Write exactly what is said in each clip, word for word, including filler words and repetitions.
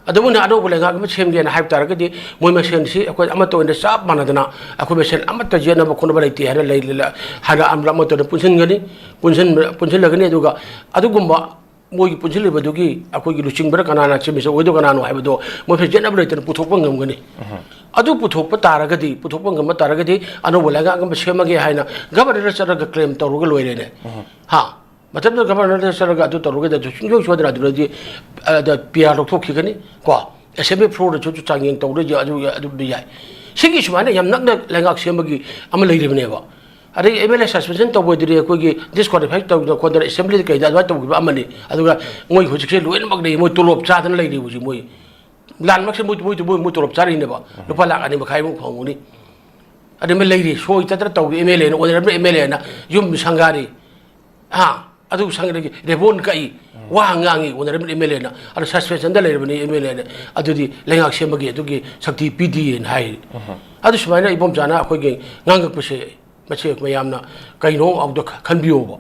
ꯑꯗꯨꯕꯨꯅ ꯑꯅꯧꯕ ꯂꯩꯉꯥꯛ ꯑꯃ ꯁꯦꯝꯒꯦꯅ ꯍꯥꯏꯕ ꯇꯥꯔꯒꯗꯤ, ꯃꯣꯏ ꯃꯁꯦꯟꯁꯤ ꯑꯩꯈꯣꯏ ꯑꯃꯠꯇ ꯑꯣꯏꯅ ꯆꯞ ꯃꯥꯟꯅꯗꯅ ꯑꯩꯈꯣꯏ ꯃꯁꯦꯟ ꯑꯃꯠꯇ ꯌꯦꯠꯅꯕ ꯈꯣꯠꯅꯕ ꯂꯩꯇꯦ ꯍꯥꯏꯅ ꯂꯩ-, ꯂꯩ-, ꯍꯥꯏꯅ ꯑꯃ-, ꯑꯃꯠꯇ ꯑꯣꯏꯅ ꯄꯨꯟꯁꯤꯟꯒꯅꯤ꯫ ꯄꯨꯟꯁꯤꯟꯕ-, ꯄꯨꯟꯁꯤꯜꯂꯒꯅꯤ꯫ ꯑꯗꯨꯒ ꯑꯗꯨꯒꯨꯝꯕ ꯃꯣꯏꯒꯤ ꯄꯨꯟꯁꯤꯜꯂꯤꯕꯗꯨꯒꯤ ꯑꯩꯈꯣꯏꯒꯤ ꯂꯨꯆꯤꯡꯕꯗ ꯀꯅꯥꯅ ꯆꯤꯞ ꯃꯤꯅꯤꯁꯇꯔ ꯑꯣꯏꯗꯣꯏ ꯀꯅꯥꯅꯣ ꯍꯥꯏꯕꯗꯣ ꯃꯣꯏ ꯐꯖꯅ ꯌꯦꯠꯅꯕ ꯂꯩꯇꯅ ꯄꯨꯊꯣꯛꯄ ꯉꯝꯒꯅꯤ꯫ ꯑꯗꯨ ꯄꯨꯊꯣꯛꯄ ꯇꯥꯔꯒꯗꯤ, ꯄꯨꯊꯣꯛꯄ ꯉꯝꯕ ꯇꯥꯔꯒꯗꯤ ꯑꯅꯧꯕ ꯂꯩꯉꯥꯛ ꯑꯃ ꯁꯦꯝꯃꯒꯦ ꯍꯥꯏꯅ ꯒꯚꯔꯅꯔꯗ ꯆꯠꯂꯒ ꯀ꯭ꯂꯦꯝ ꯇꯧꯔꯒ ꯂꯣꯏꯔꯦꯅꯦ꯫ ꯍꯥ? ꯃꯇꯝꯗꯨꯗ ꯒꯚꯔꯅꯔꯗ ꯆꯠꯂꯒ ꯑꯗꯨ ꯇꯧꯔꯒꯗꯤ ꯑꯗꯨ ꯁꯨꯡꯁꯣꯏ ꯁꯣꯏꯗꯅ ꯑꯗꯨꯗꯗꯤ, ꯑꯗ, ꯄꯤ ꯑꯥꯔ ꯂꯧꯊꯣꯛꯈꯤꯒꯅꯤ ꯀꯣ꯫ ꯑꯦꯁꯦꯝꯕ꯭ꯂꯤ ꯐ꯭ꯂꯣꯔꯗꯁꯨ ꯆꯥꯡꯌꯦꯡ ꯇꯧꯔꯗꯤ ꯑꯗꯨ, ꯑꯗꯨ ꯌꯥꯏ꯫ ꯁꯤꯒꯤ ꯁꯨꯃꯥꯏꯅ ꯌꯥꯝ ꯅꯛꯅ ꯂꯩꯉꯥꯛ ꯁꯦꯝꯕꯒꯤ ꯑꯃ ꯂꯩꯔꯤꯕꯅꯦꯕ꯫ ꯑꯗꯩ ꯑꯦꯝ ꯑꯦꯜ ꯑꯦ ꯁꯁꯄꯦꯟꯁꯟ ꯇꯧꯕꯗꯨꯗꯤ ꯑꯩꯈꯣꯏꯒꯤ ꯗꯤꯁꯀ꯭ꯋꯥꯂꯤꯐꯥꯏ ꯇꯧꯗꯅ ꯈꯣꯠꯇꯅ ꯑꯦꯁꯦꯝꯕ꯭ꯂꯤꯗ ꯀꯩꯗ ꯑꯗꯨꯃꯥꯏꯅ ꯇꯧꯈꯤꯕ ꯑꯃꯅꯤ꯫ ꯑꯗꯨꯒ ꯃꯣꯏ ꯍꯧꯖꯤꯛꯁꯦ ꯂꯣꯏꯅꯃꯛ ꯂꯩ, ꯃꯣꯏ ꯇꯣꯂꯣꯞ ꯆꯥꯗꯅ ꯂꯩꯔꯤ ꯍꯧꯖꯤꯛ ꯃꯣꯏ꯫ ꯂꯥꯟꯃꯛꯁꯦ ꯃꯣꯏ, ꯃꯣꯏ, ꯃꯣꯏ, ꯃꯣꯏ ꯇꯣꯂꯣꯞ ꯆꯥꯔꯤꯅꯦꯕ꯫ ꯂꯨꯄꯥ ꯂꯥꯈ ꯑꯅꯤ ꯃꯈꯥꯏꯃꯨꯛ ꯐꯪꯉꯨꯅꯤ꯫ ꯑꯗꯨꯃꯥꯏꯅ ꯂꯩꯔꯤ, ꯁꯣꯏ ꯆꯠꯇꯅ ꯇꯧꯔꯤ ꯑꯦꯝ ꯑꯦꯜ ꯑꯦꯅ, ꯑꯣꯅꯔꯦꯕꯜ ꯑꯦꯝ ꯑꯦꯜ ꯑꯦꯅ ꯌꯨꯝ ꯁꯪꯒꯥꯔꯤ꯫ ꯍꯥ? ꯑꯗꯨ ꯁꯪꯒꯥꯔꯒꯤ ꯔꯦꯕꯣꯟ ꯀꯛꯏ, ꯋꯥ ꯉꯥꯡꯉꯤ ꯑꯣꯅꯔꯦꯕꯜ ꯑꯦꯝ ꯑꯦꯜ ꯑꯦꯅ꯫ ꯑꯗꯣ ꯁꯁꯄꯦꯟꯁꯟꯗ ꯂꯩꯔꯕꯅꯤ ꯑꯦꯝ ꯑꯦꯜ ꯑꯦꯅ꯫ ꯑꯗꯨꯗꯤ ꯂꯩꯉꯥꯛ ꯁꯦꯝꯕꯒꯤ ꯑꯗꯨꯒꯤ ꯁꯛꯇꯤ ꯄꯤꯗꯦꯅ ꯍꯥꯏꯔꯤ꯫ ꯑꯗꯨ ꯁꯨꯃꯥꯏꯅ ꯏꯕꯣꯝꯆꯥꯅ ꯑꯩꯈꯣꯏꯒꯤ ꯉꯥꯡꯉꯛꯄꯁꯦ ꯃꯁꯤ ꯃꯌꯥꯝꯅ ꯀꯩꯅꯣ ꯑꯝꯇ ꯈ-, ꯈꯟꯕꯤꯌꯣꯕ꯫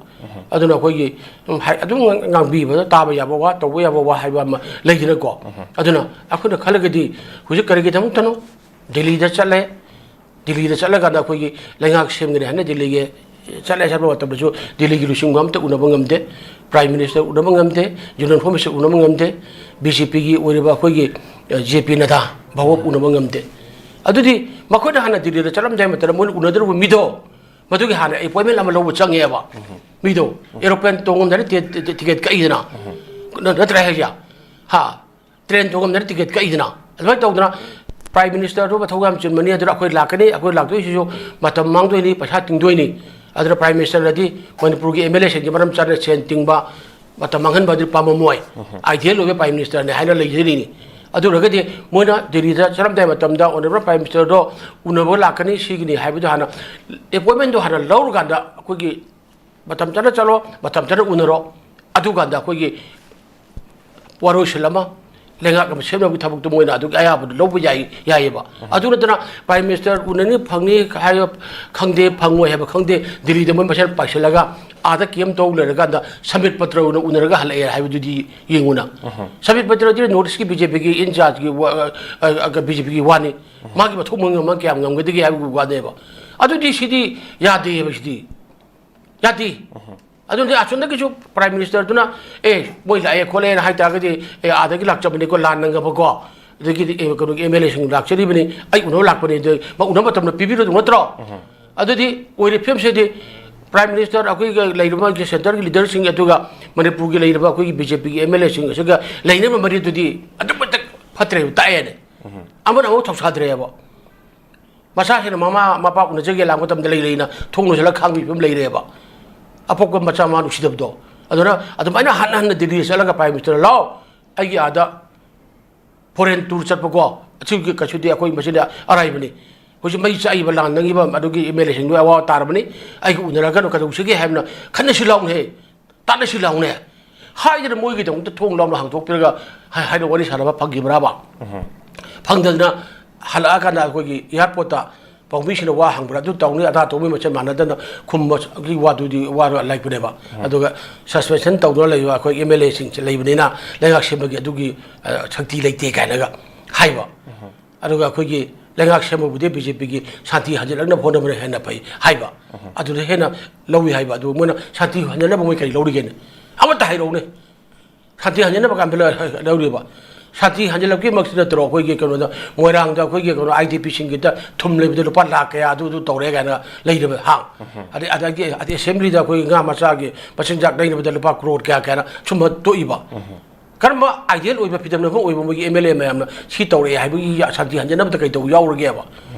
ꯑꯗꯨꯅ ꯑꯩꯈꯣꯏꯒꯤ, ꯎꯝ, ꯍꯥꯏ-, ꯑꯗꯨꯝ ꯉꯥꯡ-, ꯉꯥꯡꯕꯤꯕꯗ ꯇꯥꯕ ꯌꯥꯕ ꯋꯥ, ꯇꯧꯕ ꯌꯥꯕ ꯋꯥ ꯍꯥꯏꯕ ꯑꯃ ꯂꯩꯗꯅꯀꯣ꯫ ꯑꯗꯨꯅ ꯑꯩꯈꯣꯏꯅ ꯈꯜꯂꯒꯗꯤ ꯍꯧꯖꯤꯛ ꯀꯔꯤꯒꯤꯗꯃꯛꯇꯅꯣ ꯗꯤꯜꯂꯤꯗ ꯆꯠꯂꯦ, ꯗꯤꯜꯂꯤꯗ ꯆꯠꯂꯀꯥꯟꯗ ꯑꯩꯈꯣꯏꯒꯤ ꯂꯩꯉꯥꯛ ꯁꯦꯝꯒꯅꯤ ꯍꯥꯏꯅ ꯗꯤꯜꯂꯤꯒꯤ ꯆꯠꯂꯦ, ꯆꯠꯄ ꯃꯇꯝꯗꯁꯨ ꯗꯤꯜꯂꯤꯒꯤ ꯂꯨꯆꯤꯡꯕ ꯑꯝꯇ ꯎꯅꯕ ꯉꯝꯗꯦ, ꯄ꯭ꯔꯥꯏꯝ ꯃꯤꯅꯤꯁꯇꯔ ꯎꯅꯕ ꯉꯝꯗꯦ, ꯌꯨꯅꯤꯌꯟ ꯍꯣꯝ ꯃꯤꯅꯤꯁꯇꯔ ꯎꯅꯕ ꯉꯝꯗꯦ, ꯕꯤ ꯖꯦ ꯄꯤꯒꯤ ꯑꯣꯏꯔꯤꯕ ꯑꯩꯈꯣꯏꯒꯤ, ꯑ, ꯖꯦ ꯄꯤ ꯅꯗꯥ ꯐꯥꯎꯕ ꯎꯅꯕ ꯉꯝꯗꯦ꯫ ꯑꯗꯨꯗꯤ ꯃꯈꯣꯏꯅ ꯍꯥꯟꯅ ꯗꯤꯜꯂꯤꯗ ꯆꯠꯂꯝꯗꯥꯏ ꯃꯇꯝꯗ ꯃꯣꯏꯅ ꯎꯅꯗꯧꯔꯤꯕ ꯃꯤꯗꯣ, ꯃꯗꯨꯒꯤ ꯍꯥꯟꯅ ꯑꯦꯄꯣꯏꯟꯃꯦꯟ ꯑꯃ ꯂꯧꯕ ꯆꯪꯉꯦꯕ꯫ ꯃꯤꯗꯣ ꯑꯦꯔꯣꯄ꯭ꯂꯦꯟ ꯇꯣꯡꯉꯝꯗꯥꯏꯗ ꯇꯤ-, ꯇꯤ-, ꯇꯤ-, ꯇꯤꯀꯦꯠ ꯀꯛꯏꯗꯅ꯫ ꯅ-, ꯅꯠꯇ꯭ꯔꯥ ꯍꯥꯏꯁꯦ? ꯍꯥ? ꯇ꯭ꯔꯦꯟ ꯇꯣꯡꯉꯝꯗꯥꯏꯗ ꯇꯤꯀꯦꯠ ꯀꯛꯏꯗꯅ꯫ ꯑꯗꯨꯃꯥꯏꯅ ꯇꯧꯗꯅ ꯄ꯭ꯔꯥꯏꯝ ꯃꯤꯅꯤꯁꯇꯔꯗꯨ ꯃꯊꯧ ꯌꯥꯝ ꯆꯤꯟꯕꯅꯤ, ꯑꯗꯨꯅ ꯑꯩꯈꯣꯏ ꯂꯥꯛꯀꯅꯤ, ꯑꯩꯈꯣꯏ ꯂꯥꯛꯇꯣꯏꯁꯤꯁꯨ ꯃꯇꯝ ꯃꯥꯡꯗꯣꯏꯅꯤ, ꯄꯩꯁꯥ ꯇꯤꯡꯗꯣꯏꯅꯤ꯫ ꯑꯗꯨꯅ ꯄ꯭ꯔꯥꯏꯝ ꯃꯤꯅꯤꯁꯇꯔꯅꯗꯤ ꯃꯅꯤꯄꯨꯔꯒꯤ ꯑꯦꯝ ꯑꯦꯜ ꯑꯦꯁꯤꯡꯒꯤ ꯃꯔꯝ ꯆꯥꯗꯅ ꯁꯦꯟ ꯇꯤꯡꯕ, ꯃꯇꯝ ꯃꯥꯡꯍꯟꯕ ꯑꯗꯨ ꯄꯥꯝꯃꯝꯃꯣꯏ꯫ ꯑꯥꯏꯗꯤꯌꯦꯜ ꯑꯣꯏꯕ ꯄ꯭ꯔꯥꯏꯝ ꯃꯤꯅꯤꯁꯇꯔꯅꯤ ꯍꯥꯏꯅ ꯂꯩꯖꯔꯤꯅꯤ꯫ ꯑꯗꯨ ꯑꯣꯏꯔꯒꯗꯤ ꯃꯣꯏꯅ ꯗꯤꯜꯂꯤꯗ ꯆꯠꯂꯝꯗꯥꯏ ꯃꯇꯝꯗ ꯑꯣꯅꯔꯦꯕꯜ ꯄ꯭ꯔꯥꯏꯝ ꯃꯤꯅꯤꯁꯇꯔꯗꯣ ꯎꯅꯕ ꯂꯥꯛꯀꯅꯤ, ꯁꯤꯒꯤꯅꯤ ꯍꯥꯏꯕꯗꯣ ꯍꯥꯟꯅ ꯑꯦꯄꯣꯏꯟꯃꯦꯟꯗꯣ ꯍꯥꯟꯅ ꯂꯧꯔꯀꯥꯟꯗ ꯑꯩꯈꯣꯏꯒꯤ ꯃꯇꯝ ꯆꯥꯅ ꯆꯠꯂꯣ, ꯃꯇꯝ ꯆꯥꯅ ꯎꯅꯔꯣ, ꯑꯗꯨꯀꯥꯟꯗ ꯑꯩꯈꯣꯏꯒꯤ ꯋꯥꯔꯣꯏꯁꯤꯟ ꯑꯃ, ꯂꯩꯉꯥꯛ ꯑꯃ ꯁꯦꯝꯅꯕꯒꯤ ꯊꯕꯛꯇꯣ ꯃꯣꯏꯅ ꯑꯗꯨꯒꯤ ꯑꯌꯥꯕꯗꯨ ꯂꯧꯕ ꯌꯥꯏ, ꯌꯥꯏꯑꯕ꯫ ꯑꯗꯨ ꯅꯠꯇꯅ Prime Minister ꯎꯅꯅꯤ ꯐꯪꯅꯤ ꯍꯥꯏꯕ ꯈꯪꯗꯦ, ꯐꯪꯉꯣꯏ ꯍꯥꯏꯕ ꯈꯪꯗꯦ, ꯗꯤꯜꯂꯤꯗ ꯃꯣꯏ ꯃꯁꯦꯟ ꯄꯥꯏꯁꯤꯜꯂꯒ ꯑꯥꯗ ꯀꯦꯝ ꯇꯧ ꯂꯩꯔꯀꯥꯟꯗ ꯁꯝꯕꯤꯠ ꯄꯇ꯭ꯔ ꯑꯣꯏꯅ ꯎꯅꯔꯒ ꯍꯜꯂꯛꯑꯦ ꯍꯥꯏꯕꯗꯨꯗꯤ ꯌꯦꯡꯉꯨꯅ꯫ ꯁꯝꯕꯤꯠ ꯄꯇ꯭ꯔꯗꯤ North Eastꯀꯤ BJPꯒꯤ in chargeꯀꯤ ꯋꯥ-, ꯑ, ꯑ, BJPꯒꯤ ꯋꯥꯅꯤ꯫ ꯃꯥꯒꯤ ꯃꯊꯧ ꯃꯉꯝ ꯑꯃ ꯀꯌꯥꯝ ꯉꯝꯒꯗꯒꯦ ꯍꯥꯏꯕꯒꯤ ꯋꯥꯅꯦꯕ꯫ ꯑꯗꯨꯗꯤ ꯁꯤꯗꯤ ꯌꯥꯗꯦꯕ ꯁꯤꯗꯤ꯫ ꯌꯥꯗꯦ꯫ ꯑꯗꯨꯅꯗꯤ ꯑꯁꯣꯝꯗꯒꯤꯁꯨ Prime Ministerꯗꯨꯅ, "ꯑꯦ, ꯃꯣꯏ ꯂꯥꯛꯑꯦ ꯈꯣꯠꯂꯦꯅ ꯍꯥꯏ ꯇꯥꯔꯒꯗꯤ, ꯑꯦ, ꯑꯥꯗꯒꯤ ꯂꯥꯛꯆꯕꯅꯤꯀꯣ, ꯂꯥꯟ ꯅꯪꯉꯕꯀꯣ, ꯑꯗꯒꯤꯗꯤ, ꯑꯦ, ꯀꯩꯅꯣꯒꯤ MLAꯁꯤꯡ ꯂꯥꯛꯆꯔꯤꯕꯅꯤ, ꯑꯩ ꯎꯅꯕ ꯂꯥꯛꯄꯅꯤ, ꯑꯗꯨ ꯃꯥ ꯎꯅꯕ ꯃꯇꯝꯗ ꯄꯤꯕꯤꯔꯣꯏꯗꯧ ꯅꯠꯇ꯭ꯔꯣ?" ꯑꯗꯨꯗꯤ ꯑꯣꯏꯔꯦ ꯐꯤꯕꯝꯁꯤꯗꯤ꯫ Prime Minister ꯑꯩꯈꯣꯏꯒ ꯂꯩꯔꯤꯕ centreꯒꯤ leaderꯁꯤꯡ, ꯑꯗꯨꯒ ꯃꯅꯤꯄꯨꯔꯒꯤ ꯂꯩꯔꯤꯕ ꯑꯩꯈꯣꯏꯒꯤ BJPꯒꯤ MLAꯁꯤꯡ ꯑꯁꯤꯒ ꯂꯩꯅꯕ ꯃꯔꯤꯗꯨꯗꯤ ꯑꯗꯨꯛ ꯃꯇꯤꯛ ꯐꯠꯇ꯭ꯔꯦꯕ, ꯇꯥꯛꯑꯦꯅꯦ꯫ ꯑꯃꯅ ꯑꯃꯨꯛ ꯊꯧꯁꯥꯗ꯭ꯔꯦꯕ꯫ ꯃꯆꯥꯁꯤꯅ ꯃꯃꯥ ꯃꯄꯥ ꯎꯅꯖꯒꯦ ꯂꯥꯛꯄ ꯃꯇꯝꯗ ꯂꯩ ꯂꯩꯅ ꯊꯣꯡ ꯂꯣꯟꯁꯤꯜꯂꯒ ꯈꯥꯡꯕꯒꯤ ꯐꯤꯕꯝ ꯂꯩꯔꯦꯕ꯫ ꯑꯄꯣꯛꯄ ꯃꯆꯥ ꯃꯥ ꯅꯨꯡꯁꯤꯗꯕꯗꯣ꯫ ꯑꯗꯨꯅ ꯑꯗꯨꯃꯥꯏꯅ ꯍꯟꯅ ꯍꯟꯅ ꯗꯤꯜꯂꯤꯗ ꯆꯠꯂꯒ Prime Minister, "ꯂꯥꯛꯑꯣ, ꯑꯩꯒꯤ ꯑꯥꯗ foreign tour ꯆꯠꯄꯀꯣ, ꯑꯁꯤꯒꯤ ꯀꯩꯁꯨꯗꯤ ꯑꯩꯈꯣꯏ ꯃꯁꯤꯗ ꯑꯔꯥꯏꯕꯅꯤ꯫ ꯍꯧꯖꯤꯛ ꯃꯩ ꯆꯥꯛꯏꯕ, ꯂꯥꯟ ꯅꯪꯉꯤꯕ ꯑꯗꯨꯒꯤ MLAꯁꯤꯡꯗꯣ ꯑꯋꯥ ꯇꯥꯔꯕꯅꯤ꯫ ꯑꯩꯒ ꯎꯅꯔꯒꯅ ꯀꯩꯗꯧꯁꯤꯒꯦ ꯍꯥꯏꯕꯅ ꯈꯟꯅꯁꯤ ꯂꯥꯎꯅꯦ, ꯇꯥꯟꯅꯁꯤ ꯂꯥꯎꯅꯦ" ꯍꯥꯏꯗꯅ ꯃꯣꯏꯒꯤꯗꯃꯛꯇ ꯊꯣꯡ ꯂꯥꯎꯅ ꯍꯥꯡꯗꯣꯛꯄꯤꯔꯒ ꯍꯥꯏ-, ꯍꯥꯏꯅ ꯋꯥꯔꯤ ꯁꯥꯟꯅꯕ ꯐꯪꯈꯤꯕ꯭ꯔꯕ? ꯐꯪꯗꯗꯅ ꯍꯜꯂꯛꯑꯀꯥꯟꯗ ꯑꯩꯈꯣꯏꯒꯤ airportꯇ ꯄꯥꯎꯃꯤꯁꯤꯡꯅ ꯋꯥ ꯍꯪꯕ꯭ꯔꯥ, ꯑꯗꯨ ꯇꯧꯅꯤ ꯑꯗꯥ ꯇꯧꯅꯤ ꯃꯆꯜ ꯃꯥꯟꯅꯗꯅ ꯈꯨꯝꯕꯒꯤ ꯋꯥꯗꯨꯗꯤ ꯋꯥꯔ ꯂꯩꯕꯅꯦꯕ꯫ ꯑꯗꯨꯒ suspension ꯇꯧꯗꯨꯅ ꯂꯩꯕ ꯑꯩꯈꯣꯏ MLAꯁꯤꯡꯁꯦ ꯂꯩꯕꯅꯤꯅ ꯂꯩꯉꯥꯛ ꯁꯦꯝꯕꯒꯤ ꯑꯗꯨꯒꯤ, ꯑ, ꯁꯛꯇꯤ ꯂꯩꯇꯦ ꯀꯥꯏꯅꯒ ꯍꯥꯏꯕ꯫ ꯑꯗꯨꯒ ꯑꯩꯈꯣꯏꯒꯤ ꯂꯩꯉꯥꯛ ꯁꯦꯝꯕꯕꯨꯗꯤ BJPꯒꯤ ꯁꯥꯟꯇꯤ ꯍꯟꯖꯤꯜꯂꯛꯅꯕ ꯍꯣꯠꯅꯕꯅ ꯍꯦꯟꯅ ꯐꯩ ꯍꯥꯏꯕ꯫ ꯑꯗꯨꯗ ꯍꯦꯟꯅ ꯂꯧꯏ ꯍꯥꯏꯕ꯫ ꯑꯗꯨ ꯃꯣꯏꯅ ꯁꯥꯟꯇꯤ ꯍꯟꯖꯤꯜꯅꯕ ꯃꯣꯏ ꯀꯔꯤ ꯂꯧꯔꯤꯒꯦꯅꯦ? ꯑꯃꯠꯇ ꯍꯥꯏꯔꯛꯎꯅꯦ꯫ ꯁꯥꯟꯇꯤ ꯍꯟꯖꯤꯟꯅꯕ ꯀꯥꯟꯗ ꯂꯧꯔꯤꯕ? ꯁꯥꯟꯇꯤ ꯍꯟꯖꯤꯜꯂꯛꯄꯒꯤꯃꯛꯇ ꯅꯠꯇ꯭ꯔꯣ ꯑꯩꯈꯣꯏꯒꯤ ꯀꯩꯅꯣꯗ, ꯃꯣꯏꯔꯥꯡꯗ ꯑꯩꯈꯣꯏꯒꯤ ꯀꯩꯅꯣ, IDPꯁꯤꯡꯒꯤꯗ ꯊꯨꯝ ꯂꯩꯕꯗ ꯂꯨꯄꯥ ꯂꯥꯈ ꯀꯌꯥ ꯑꯗꯨ, ꯑꯗꯨ ꯇꯧꯔꯦ ꯀꯥꯏꯅ ꯂꯩꯔꯤꯕ, ꯍꯥ? ꯑꯗꯩ, ꯑꯗꯒꯤ, ꯑꯗꯩ assemblyꯗ ꯑꯩꯈꯣꯏꯒꯤ ꯉꯥ ꯃꯆꯥꯒꯤ ꯃꯆꯤꯟꯖꯥꯛ ꯂꯩꯅꯕꯗ ꯂꯨꯄꯥ ꯀ꯭ꯔꯣꯔ ꯀꯌꯥ ꯀꯌꯥꯅ ꯁꯨꯝꯕ ꯇꯣꯛꯏꯕ? ꯀꯔꯝꯕ ideal ꯑꯣꯏꯕ ꯐꯤꯗꯝꯅꯣ ꯑꯣꯏꯕ ꯃꯣꯏꯒꯤ MLA ꯃꯌꯥꯝꯅ ꯁꯤ ꯇꯧꯔꯛꯑꯦ ꯍꯥꯏꯕꯒꯤ ꯁꯥꯟꯇꯤ ꯍꯟꯖꯤꯟꯅꯕꯗ ꯀꯩ ꯇꯧꯕ ꯌꯥꯎꯔꯒꯦꯕ?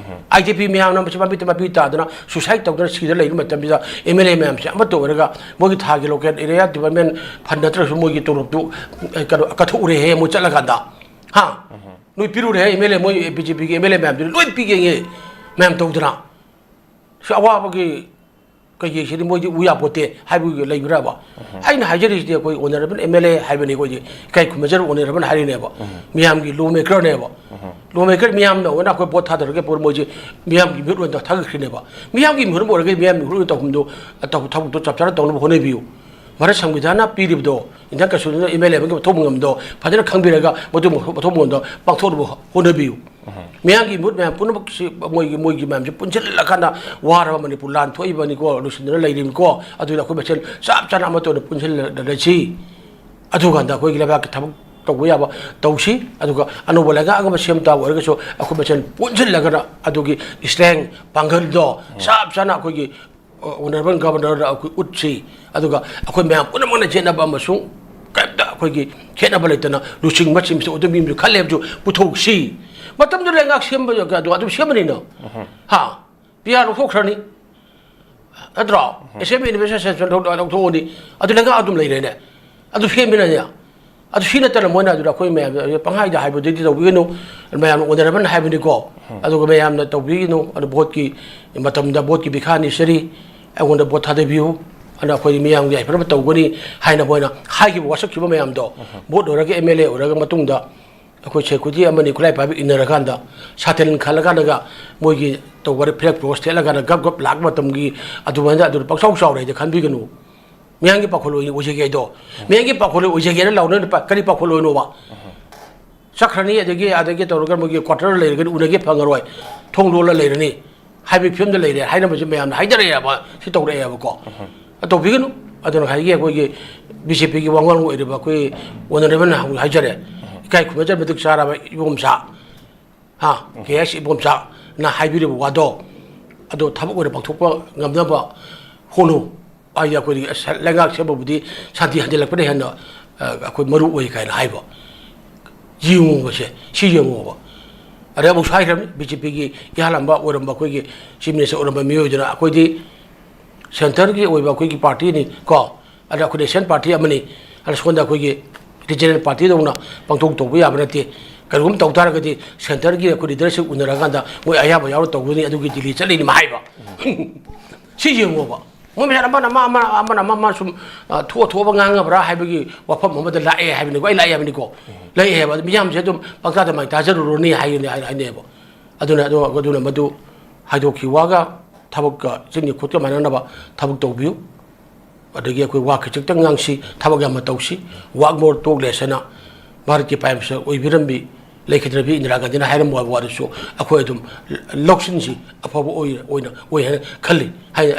IDP ꯃꯌꯥꯝꯅ ꯃꯁꯤ ꯃꯃꯤꯠꯇ ꯃꯄꯤ ꯇꯥꯗꯅ suicide ꯇꯧꯗꯅ ꯁꯤꯗ ꯂꯩꯔꯤꯕ ꯃꯇꯝꯁꯤꯗ MLA ꯃꯌꯥꯝꯁꯦ ꯑꯃꯠꯇ ꯑꯣꯏꯔꯒ ꯃꯣꯏꯒꯤ ꯊꯥꯒꯤ local area development fund ꯅꯠꯇ꯭ꯔꯁꯨ ꯃꯣꯏꯒꯤ ꯇꯣꯂꯣꯞꯇꯨ, ꯑꯦ, ꯀꯩꯅꯣ, ꯀꯠꯊꯣꯛꯎꯔꯦꯍꯦ ꯃꯣꯏ ꯆꯠꯂꯀꯥꯟꯗ꯫ ꯍꯥ? ꯅꯣꯏ ꯄꯤꯔꯨꯔꯦꯍꯦ MLA, ꯃꯣꯏ BJPꯒꯤ MLA ꯃꯌꯥꯝꯗꯨꯅ ꯂꯣꯏ ꯄꯤꯒꯦ ꯃꯌꯥꯝ ꯇꯧꯗꯅ꯫ ꯁꯤ ꯑꯋꯥꯕꯒꯤ ꯀꯩꯀꯩꯁꯤꯗꯤ ꯃꯣꯏꯗꯤ ꯎ ꯌꯥꯄꯣꯠꯇꯦ ꯍꯥꯏꯕꯒꯤ ꯂꯩꯕ꯭ꯔꯕ? ꯑꯩꯅ ꯍꯥꯏꯖꯔꯤꯁꯤꯗꯤ ꯑꯩꯈꯣꯏ ꯑꯣꯅꯔꯦꯕꯜ ꯑꯦꯝ ꯑꯦꯜ ꯑꯦ ꯍꯥꯏꯕꯅꯤ, ꯑꯩꯈꯣꯏꯗꯤ ꯏꯀꯥꯏ ꯈꯨꯝꯅꯖꯔꯕ ꯑꯣꯅꯔꯦꯕꯜ ꯍꯥꯏꯔꯤꯅꯦꯕ꯫ ꯃꯤꯌꯥꯝꯒꯤ ꯂꯣ ꯃꯦꯀꯔꯅꯦꯕ꯫ ꯂꯣ ꯃꯦꯀꯔ ꯃꯤꯌꯥꯝꯅ ꯑꯣꯏꯅ ꯑꯩꯈꯣꯏ ꯚꯣꯠ ꯊꯥꯗꯔꯒ ꯄꯣꯠ ꯃꯣꯏꯁꯦ ꯃꯤꯌꯥꯝꯒꯤ ꯃꯤꯍꯨꯠ ꯑꯣꯏꯅ ꯊꯥꯒꯠꯈ꯭ꯔꯤꯅꯦꯕ꯫ ꯃꯤꯌꯥꯝꯒꯤ ꯃꯤꯍꯨꯠ ꯑꯣꯏꯔꯒꯗꯤ ꯃꯤꯌꯥꯝꯒꯤ ꯃꯤꯍꯨꯠ ꯑꯣꯏꯅ ꯇꯧꯐꯝꯗꯣ, ꯇꯧ-, ꯊꯕꯛꯇꯣ ꯆꯞ ꯆꯥꯅ ꯇꯧꯅꯕ ꯍꯣꯠꯅꯕꯤꯌꯨ꯫ ꯚꯥꯔꯠ ꯁꯪꯕꯤꯙꯥꯟꯅ ꯄꯤꯔꯤꯕꯗꯣ, ꯏꯟꯗꯤꯌꯥꯟ ꯀꯟꯁꯇꯤꯇ꯭ꯌꯨꯁꯟꯅ ꯑꯦꯝ ꯑꯦꯜ ꯑꯦ ꯑꯃꯒꯤ ꯃꯊꯧ ꯃꯉꯝꯗꯣ ꯐꯖꯅ ꯈꯪꯕꯤꯔꯒ ꯃꯗꯨ ꯃꯊꯧ ꯃꯉꯝꯗꯣ ꯄꯥꯡꯊꯣꯛꯅꯕ ꯍꯣꯠꯅꯕꯤꯌꯨ꯫ ꯃꯤꯌꯥꯝꯒꯤ ꯃꯤꯍꯨꯠ ꯃꯌꯥꯝ ꯄꯨꯝꯅꯃꯛꯁꯤ ꯃꯣꯏꯒꯤ, ꯃꯣꯏꯒꯤ ꯃꯌꯥꯝꯁꯤ ꯄꯨꯟꯁꯤꯜꯂꯀꯥꯟꯗ ꯋꯥꯔꯕ ꯃꯅꯤꯄꯨꯔ ꯂꯥꯟ ꯊꯣꯛꯏꯕꯅꯤꯀꯣ, ꯂꯣꯏꯁꯤꯟꯗꯅ ꯂꯩꯔꯤꯕꯅꯤꯀꯣ, ꯑꯗꯨꯅ ꯑꯩꯈꯣꯏ ꯃꯁꯦꯜ ꯆꯞ ꯆꯥꯅ ꯑꯃꯠꯇ ꯑꯣꯏꯅ ꯄꯨꯟꯁꯤꯜꯂꯁꯤ꯫ ꯑꯗꯨꯀꯥꯟꯗ ꯑꯩꯈꯣꯏꯒꯤ ꯂꯩꯕꯥꯛꯀꯤ ꯊꯕꯛ ꯇꯧꯕ ꯌꯥꯕ ꯇꯧꯁꯤ꯫ ꯑꯗꯨꯒ ꯑꯅꯧꯕ ꯂꯩꯉꯥꯛ ꯑꯃ ꯁꯦꯝ ꯇꯥꯕ ꯑꯣꯏꯔꯒꯁꯨ ꯑꯩꯈꯣꯏ ꯃꯁꯦꯜ ꯄꯨꯟꯁꯤꯜꯂꯒꯅ ꯑꯗꯨꯒꯤ ꯏꯁꯇ꯭ꯔꯦꯡ, ꯄꯥꯡꯒꯜꯗꯣ ꯆꯞ ꯆꯥꯅ ꯑꯩꯈꯣꯏꯒꯤ ꯑꯣꯅꯔꯦꯕꯜ ꯒꯕꯔꯅꯔꯗ ꯑꯩꯈꯣꯏ ꯎꯠꯁꯤ꯫ ꯑꯗꯨꯒ ꯑꯩꯈꯣꯏ ꯃꯌꯥꯝ ꯄꯨꯝꯅꯃꯛꯅ ꯆꯦꯟꯅꯕ ꯑꯃꯁꯨꯡ ꯀꯔꯤꯝꯇ ꯑꯩꯈꯣꯏꯒꯤ ꯈꯦꯠꯅꯕ ꯂꯩꯇꯅ ꯂꯨꯆꯤꯡꯕꯁꯤꯡꯁꯨ ꯑꯗꯨꯝ ꯃꯤꯁꯨ ꯈꯜꯂꯦ ꯍꯥꯏꯕꯁꯨ ꯄꯨꯊꯣꯛꯁꯤ꯫ ꯃꯇꯝꯗꯨ ꯂꯩꯉꯥꯛ ꯁꯦꯝꯕ ꯑꯗꯨ ꯑꯗꯨꯝ ꯁꯦꯝꯃꯅꯤꯅ꯫ ꯍꯥ? ꯄꯤ ꯑꯥꯔ ꯂꯧꯊꯣꯛꯈ꯭ꯔꯅꯤ꯫ ꯅꯠꯇ꯭ꯔꯣ? ꯑꯦꯁꯦꯝꯕ꯭ꯂꯤ ꯏꯟꯚꯦꯁꯇꯤꯒꯦꯁꯟ ꯂꯧꯊꯣꯛꯑꯅꯤ꯫ ꯑꯗꯨ ꯂꯩꯉꯥꯛ ꯑꯗꯨꯝ ꯂꯩꯔꯦꯅꯦ꯫ ꯑꯗꯨ ꯁꯦꯝꯃꯤꯅꯅꯦ꯫ ꯑꯗꯨ ꯁꯤ ꯅꯠꯇꯅ ꯃꯣꯏꯅ ꯑꯗꯨꯗ ꯑꯩꯈꯣꯏ ꯃꯌꯥꯝ ꯄꯪꯍꯥꯏꯗ ꯍꯥꯏꯕꯗꯨꯗꯤ ꯇꯧꯕꯤꯒꯅꯨ꯫ ꯃꯌꯥꯝꯅ ꯑꯣꯅꯔꯦꯕꯜ ꯍꯥꯏꯕꯅꯤꯀꯣ꯫ ꯑꯗꯨꯒ ꯃꯌꯥꯝꯅ ꯇꯧꯕꯤꯒꯅꯨ꯫ ꯑꯗꯨ ꯚꯣꯠꯀꯤ ꯃꯇꯝꯗ ꯚꯣꯠꯀꯤ ꯚꯤꯈꯥ ꯅꯤꯁꯔꯤ, ꯑꯩꯉꯣꯟꯗ ꯚꯣꯠ ꯊꯥꯗꯕꯤꯌꯨ꯫ ꯑꯗꯨꯅ ꯑꯩꯈꯣꯏꯗꯤ ꯃꯤꯌꯥꯝꯒꯤ ꯌꯥꯏꯐꯅꯕ ꯇꯧꯒꯅꯤ ꯍꯥꯏꯅ ꯃꯣꯏꯅ ꯍꯥꯏꯈꯤꯕ ꯋꯥꯁꯛꯈꯤꯕ ꯃꯌꯥꯝꯗꯣ, ꯚꯣꯠ ꯂꯣꯏꯔꯒ ꯑꯦꯝ ꯑꯦꯜ ꯑꯦ ꯑꯣꯏꯔꯒ ꯃꯇꯨꯡꯗ ꯑꯩꯈꯣꯏ ꯁꯦꯀ꯭ꯌꯨꯔꯤꯇꯤ ꯑꯃꯅꯤ ꯈꯨꯠꯂꯥꯏ ꯄꯥꯏꯕ ꯏꯟꯅꯔꯀꯥꯟꯗ ꯁꯥꯇꯤꯟ ꯈꯜꯂꯀꯥꯟꯗꯒ ꯃꯣꯏꯒꯤ ꯇꯧꯕ ꯐ꯭ꯂꯦꯛ ꯄꯣꯁ ꯊꯦꯠꯂꯀꯥꯟꯗ ꯒꯞ ꯒꯞ ꯂꯥꯛꯄ ꯃꯇꯝꯒꯤ ꯑꯗꯨꯃꯥꯏꯅ ꯑꯗꯨꯅ ꯄꯪꯆꯥꯎ ꯆꯥꯎꯔꯦ ꯍꯥꯏꯗꯤ ꯈꯟꯕꯤꯒꯅꯨ꯫ ꯃꯤꯌꯥꯝꯒꯤ ꯄꯥꯈꯣꯜꯂꯣꯏ ꯑꯣꯏꯖꯒꯦ ꯍꯥꯏꯗꯣ꯫ ꯃꯤꯌꯥꯝꯒꯤ ꯄꯥꯈꯣꯜꯂꯣꯏ ꯑꯣꯏꯖꯒꯦꯅ ꯂꯥꯎꯅꯔꯤꯕ ꯀꯔꯤ ꯄꯥꯈꯣꯜꯂꯣꯏꯅꯣꯕ? ꯆꯠꯈ꯭ꯔꯅꯤ, ꯑꯗꯒꯤ ꯑꯗꯒꯤ ꯇꯧꯔꯒ ꯃꯣꯏꯒꯤ ꯀ꯭ꯋꯥꯇꯔ ꯂꯩꯔꯒꯗꯤ ꯎꯅꯒꯦ ꯐꯪꯉꯔꯣꯏ, ꯊꯣꯡ ꯂꯣꯜꯂ ꯂꯩꯔꯅꯤ ꯍꯥꯏꯕꯒꯤ ꯐꯤꯕꯝꯗ ꯂꯩꯔꯦ ꯍꯥꯏꯅꯕꯁꯦ ꯃꯌꯥꯝꯅ ꯍꯥꯏꯅꯔꯛꯑꯦꯕ, ꯁꯤ ꯇꯧꯔꯛꯑꯦꯕꯀꯣ꯫ ꯇꯧꯕꯤꯒꯅꯨ꯫ ꯑꯗꯨꯅ ꯉꯁꯥꯏꯒꯤ ꯑꯩꯈꯣꯏꯒꯤ ꯕꯤ ꯖꯦ ꯄꯤꯒꯤ ꯋꯥꯉꯥꯡ ꯑꯣꯏꯔꯤꯕ ꯑꯩꯈꯣꯏ ꯑꯣꯅꯔꯦꯕꯜꯅ ꯍꯧꯖꯤꯛ ꯍꯥꯏꯖꯔꯦ, ꯏꯀꯥꯏ ꯈꯨꯝꯅꯖ ꯃꯇꯤꯛ ꯆꯥꯔꯕ ꯏꯕꯣꯝꯆꯥ, ꯍꯥ, ꯀꯦ ꯑꯦꯁ ꯏꯕꯣꯝꯆꯥ ꯅ ꯍꯥꯏꯕꯤꯔꯤꯕ ꯋꯥꯗꯣ ꯑꯗꯣ ꯊꯕꯛ ꯑꯣꯏꯅ ꯄꯥꯡꯊꯣꯛꯄ ꯉꯝꯅꯕ ꯍꯣꯠꯅꯧ꯫ ꯑꯩ ꯑꯩꯈꯣꯏꯒꯤ ꯑꯁ ꯂꯩꯉꯥꯛ ꯁꯦꯝꯕꯕꯨꯗꯤ ꯁꯥꯟꯇꯤ ꯍꯟꯖꯤꯜꯂꯛꯄꯅ ꯍꯦꯟꯅ, ꯑ, ꯑꯩꯈꯣꯏ ꯃꯔꯨ ꯑꯣꯏ ꯀꯥꯏꯅ ꯍꯥꯏꯕ꯫ ꯌꯦꯡꯉꯨꯕꯁꯦ, ꯁꯤ ꯌꯦꯡꯉꯨꯕ꯫ ꯑꯗꯩ ꯑꯃꯨꯛꯁꯨ ꯍꯥꯏꯈ꯭ꯔꯕꯅꯤ, ꯕꯤ ꯖꯦ ꯄꯤꯒꯤ ꯏꯍꯥꯟ ꯍꯥꯟꯕ ꯑꯣꯏꯔꯝꯕ ꯑꯩꯈꯣꯏꯒꯤ ꯆꯤꯐ ꯃꯤꯅꯤꯁꯇꯔ ꯑꯣꯏꯔꯝꯕ ꯃꯤꯑꯣꯏꯗꯨꯅ ꯑꯩꯈꯣꯏꯗꯤ ꯁꯦꯟꯇꯔꯒꯤ ꯑꯣꯏꯕ ꯑꯩꯈꯣꯏꯒꯤ ꯄꯥꯔꯇꯤꯅꯤ ꯀꯣ, ꯑꯗ ꯑꯩꯈꯣꯏ ꯅꯦꯁꯅꯦꯜ ꯄꯥꯔꯇꯤ ꯑꯃꯅꯤ, ꯑꯗ ꯁꯣꯝꯗ ꯑꯩꯈꯣꯏꯒꯤ ꯔꯤꯖꯅꯦꯜ ꯄꯥꯔꯇꯤꯗꯧꯅ ꯄꯪꯇꯧ ꯇꯧꯕ ꯌꯥꯕ ꯅꯠꯇꯦ꯫ ꯀꯔꯤꯒꯨꯝꯕ ꯇꯧ ꯇꯥꯔꯒꯗꯤ ꯁꯦꯟꯇꯔꯒꯤ ꯑꯩꯈꯣꯏ ꯂꯤꯗꯔꯁꯤꯞ ꯎꯅꯔꯀꯥꯟꯗ ꯃꯣꯏ ꯑꯌꯥꯕ ꯌꯥꯎꯔ ꯇꯧꯒꯅꯤ, ꯑꯗꯨꯒꯤ ꯗꯤꯜꯂꯤ ꯆꯠꯂꯤꯅꯤ ꯃꯥ ꯍꯥꯏꯕ꯫ ꯁꯤ ꯌꯦꯡꯉꯣꯕ꯫ ꯃꯣꯏ ꯃꯁꯦꯟ ꯑꯃꯅ ꯑꯃ, ꯑꯃꯅ ꯑꯃꯅ ꯑꯃ, ꯑꯃ ꯁꯨꯝ, ꯑ, ꯊꯣꯛꯑ ꯊꯣꯛꯑꯕ ꯉꯥꯡꯅꯕ꯭ꯔꯥ ꯍꯥꯏꯕꯒꯤ ꯋꯥꯐꯝ ꯑꯃꯗ ꯂꯥꯛꯑꯦ ꯍꯥꯏꯕꯅꯤꯀꯣ, ꯑꯩ ꯂꯥꯛꯑꯦ ꯍꯥꯏꯕꯅꯤꯀꯣ꯫ ꯂꯥꯛꯑꯦ ꯍꯥꯏꯕ, ꯑꯗꯨ ꯃꯤꯌꯥꯝꯁꯦ ꯑꯗꯨꯝ ꯄꯪꯇꯥꯗ ꯃꯥꯏ ꯇꯥꯖꯔꯨꯔꯅꯤ ꯍꯥꯏ-, ꯍꯥꯏꯅꯩꯌꯦꯕ꯫ ꯑꯗꯨꯅ, ꯑꯗꯨ, ꯑꯗꯨꯅ ꯃꯗꯨ ꯍꯥꯏꯗꯣꯛꯈꯤ ꯋꯥꯒ ꯊꯕꯛꯀ ꯆꯤꯟꯒꯤ ꯈꯨꯠꯀ ꯃꯥꯟꯅꯅꯕ ꯊꯕꯛ ꯇꯧꯕꯤꯌꯨ꯫ ꯑꯗꯒꯤ ꯑꯩꯈꯣꯏ ꯋꯥ ꯈꯖꯤꯛꯇꯪ ꯉꯥꯡꯁꯤ, ꯊꯕꯛ ꯌꯥꯝꯅ ꯇꯧꯁꯤ, work more, talk less ꯍꯥꯏꯅ ꯚꯥꯔꯠꯀꯤ Prime Minister ꯑꯣꯏꯕꯤꯔꯝꯕꯤ ꯂꯩꯈꯤꯗ꯭ꯔꯕꯤ ꯏꯟꯗꯤꯔꯥ ꯒꯥꯟꯙꯤꯅ ꯍꯥꯏꯔꯝꯕ ꯋꯥꯗꯨꯁꯨ ꯑꯩꯈꯣꯏ ꯑꯗꯨꯝ ꯂꯧꯁꯤꯟꯁꯤ, ꯑꯐꯕ ꯑꯣꯏ, ꯑꯣꯏꯅ, ꯑꯣꯏ ꯍꯥꯏꯅ ꯈꯜꯂꯤ, ꯍꯥꯏꯅ